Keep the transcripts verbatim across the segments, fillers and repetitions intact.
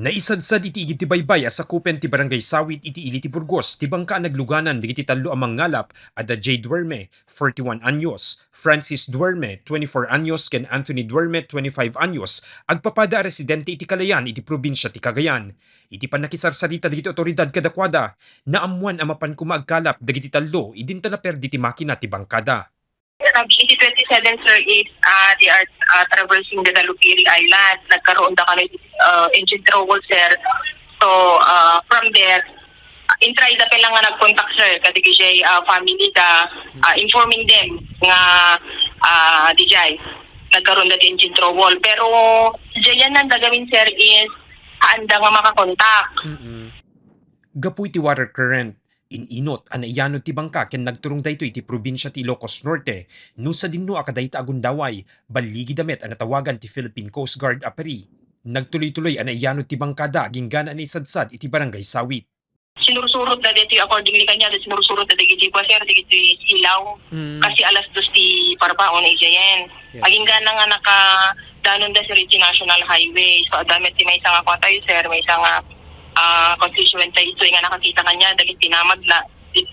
Naisadsad iti igid ti baybay a sakupen ti Barangay Sawit iti ili ti Burgos ti bangka a nagluganan dagiti tallo a mangngalap a da Jay Duerme, forty-one anyos, Francis Duerme, twenty-four anyos, ken Anthony Duerme, twenty-five anyos, agpapada a residente iti Kalayan iti probinsia ti Cagayan. Iti pannakisarsarita dagiti awtoridad kadakuada, naammuan a mapan koma agkalap dagiti tallo idinta naperdi ti makina ti bangkada. Iti twenty-seven, sir, is, ah, they are, ah, traversing the Dalupiri Island. Nagkaroon da kami, ah, engine trouble, sir. So, ah, from there, intry da pay lang nga nag-contact, sir, kadagiti, ah, family da, ah, informing them nga, ah, dijay nagkaroon da ti engine trouble. Pero, diyan nanda gamin, sir, is haanda nga makakontak. Mm-mm. Gapu iti water current, in-inut a naiyanod ti bangka ken nagturong daytoy iti probinsia ti Ilocos Norte, no sadino a kadayta a gundaway, balligida met a natawagan ti Philippine Coast Guard a pari. Nagtuloy-tuloy a naiyanod ti bangkada agingga a naisadsad iti Barangay Sawit. Sinursurot da daytoy accordingly kaniada, sinursurot da dagiti kuan, sir, dagiti silaw. Mm. Kasi alas dos ti parpaon, A J N. Yes. Agingga nga nakadanon da, sir, iti National Highway. So, adda met ti maysa nga kuan tayo, sir, maysa nga, ah, constituent tayo, itoy nga nakakita kaniada, dagiti namagla,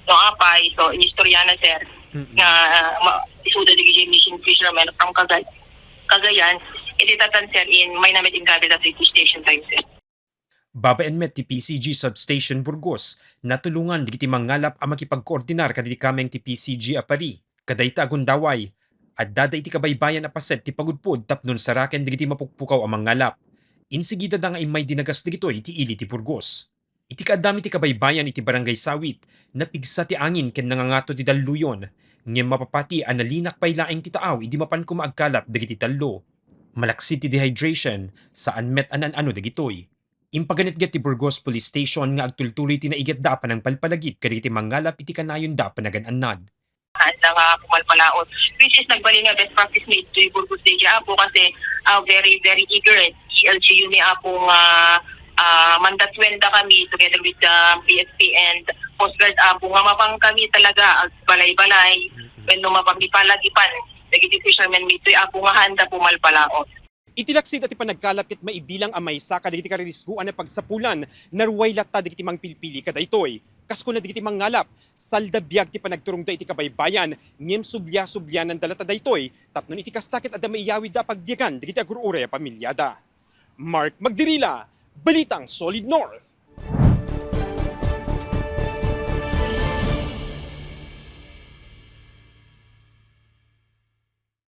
no apay, so, inistorya na, sir, mm-mm, nga, ah, ma-, isuda dagiti missing fishermen from Cagay-, Cagayan, iti tatan, sir, in, may namet in capital station tayo, sir. Babaen met ti P C G Substation Burgos, natulongan dagiti mangngalap a makipagkoordinar kadagiti kameng ti P C G a pari. Kadayta a gundaway, addada iti kabaybayan a paset ti pagudpod tapno saraken dagiti mapukpukaw a mangngalap. Insigidada nga immay dinagas dagitoy iti ili ti Burgos. Iti kaaddami ti kabaybayan iti Barangay Sawit, napigsa ti angin ken nangangato ti dalluyon, ngem mapapati a nalinak pay laeng ti taaw idi mapan koma agkalap dagiti tallo. Malaksid ti dehydration, saan met a naan-ano dagitoy. Impaganetget ti Burgos Police Station nga agtultuloy ti naigatda a panangpalpalagip kadagiti mangngalap iti kanayonda a panagan-annad. Haanda nga pumalpalaot. Which is nagbalin nga best practice ni ditoy Burgos Day, Apo, kasi, ah, very, very eager. L G U ni Apo nga, ah, mandatwenda kami together with the P S P and Coast Guard, Apo, nga mapang kami talaga agbalay-balay. Mm-hmm. Wenno mapang ipalagipan dagiti fishermen ditoy, Apo, nga haanda pumalpalaot. Iti laksid a ti panagkalap ket maibilang a maysa kadagiti karirisgoan a pagsapulan, naruay latta dagiti mangpilpili kadaytoy. Kas kuna dagiti mangngalap, salda biag ti panagturongda iti kabaybayan, ngem sublia-subliananda latta daytoy, tapno iti kasta ket adda maiyawidda a pagbiagan dagiti agur-uray a pamiliada. Mark Magdirila, Balitang Solid North.